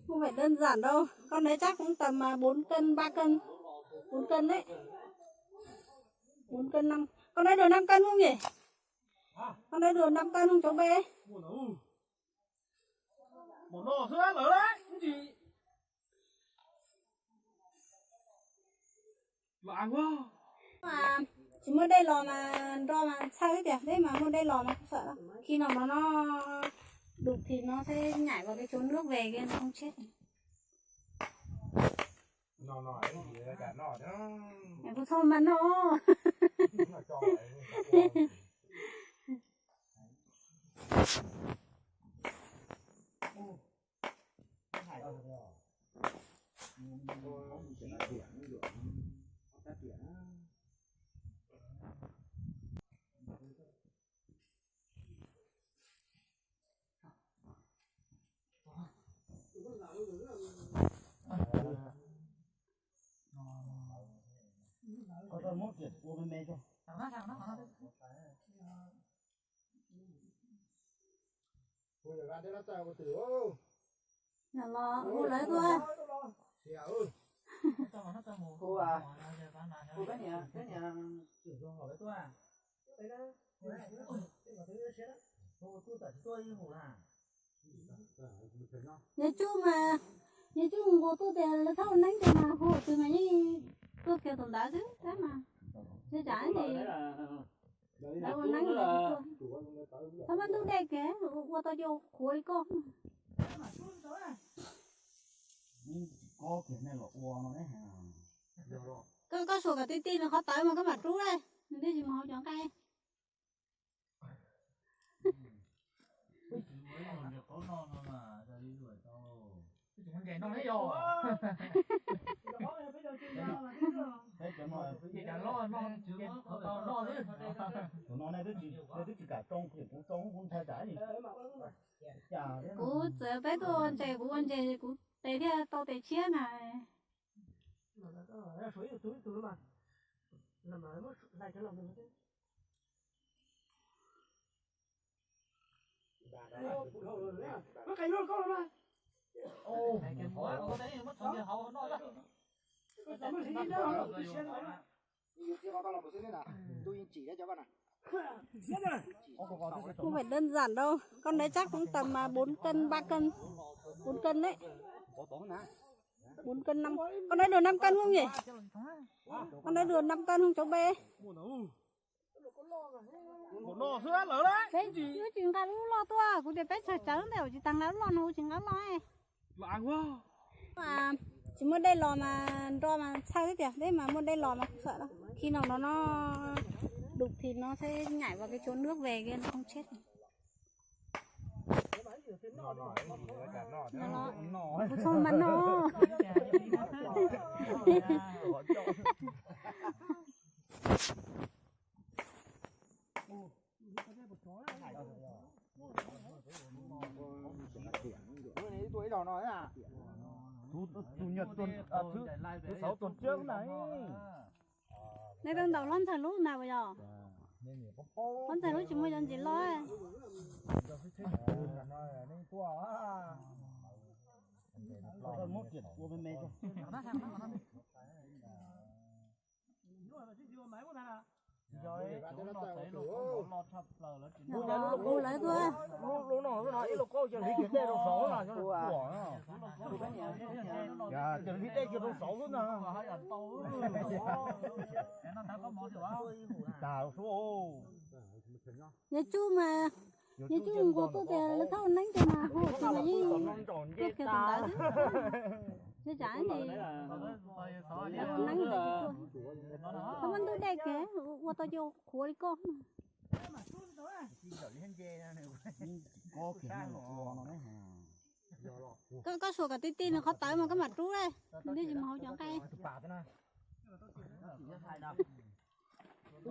Không phải đơn giản đâu. Con đấy chắc cũng tầm à, bốn cân, ba cân. Bốn cân đấy. Bốn cân, năm. Con đấy được năm cân không nhỉ? Con đấy được năm cân không cháu bé? Mà chỉ mua đây lò mà ro mà sao hết tiệt đấy mà mua đây lò mà không sợ đâu. Khi nào nó nó đục thì nó sẽ nhảy vào cái chỗ nước về kia nó không chết. Mày cũng không mà nó. Los hu lawv tuaj. Yog Tsuj mas, yog Tsuj nkaus tuaj tias lawv txhob ua neeb ces mas hu twg mas yeej tuaj kiag tus ntawd xwb tab mas. Yog tsam ces lawv ua neeb lawv tsis tuaj. Txhob muab ntuj dej kiag, ua tau cia qhuav li koj. Koj, koj suam kom ti ti nws qhov tawv mas koj mam rub, nws thiaj tsis mus hauv cov nqaij. Kuv txawm peb tuaj ua ntses, kuv ua ntses kuv tes thiaj tau tes tshiab na. Không phải đơn giản đâu. Con đấy chắc cũng tầm à, bốn cân, ba cân. Bốn cân đấy. Bốn cân, năm. Con đấy được năm cân không nhỉ? Con đấy được năm cân không cháu bé? Peb twb tsis nqa lub loj tuaj, kuv tias peb txhais tsawv ntawm tsis tas nqa lub loj no, tsis nqa loj. Tsis muaj dej los mas nro mas txhawj tiag, dej mas muaj dej los mas kuv xam khi nào nó nó đục thì nó sẽ nhảy vào cái chỗ nước về kia nó không chết. Kuv txhob mas no. Tus nyuag tus, tus xauv tus tsiab na. Nej twb ntaus hlob ntxawg lub ntag puas yog? Hlob ntxawg lub tsis muaj cov ntsis loj. Hu lawv tuaj. Lub no ib lub qauj cov hliv kiag dej rau saud na, cov hliv dej kiag rau saud xwb na. Tag suab. Yog Tsuj mas, yog Tsuj nkaus tuaj tias lawv txhob ua neeb ces mas hu tias mas yeej tuaj kiag tus ntawd xwb. Tsis tsam ces ua neeb lawv tsis tuaj. Txhob muab ntuj dej kiag, ua tau cia qhuav li koj. Koj, koj suam kom ti ti nws qhov tawv mas koj mam rub, nws thiaj tsis mus hauv cov nqaij.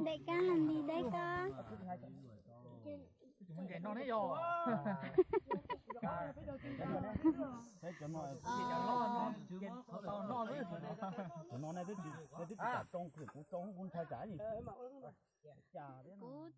Đẩy cá làm gì đây con? Kuv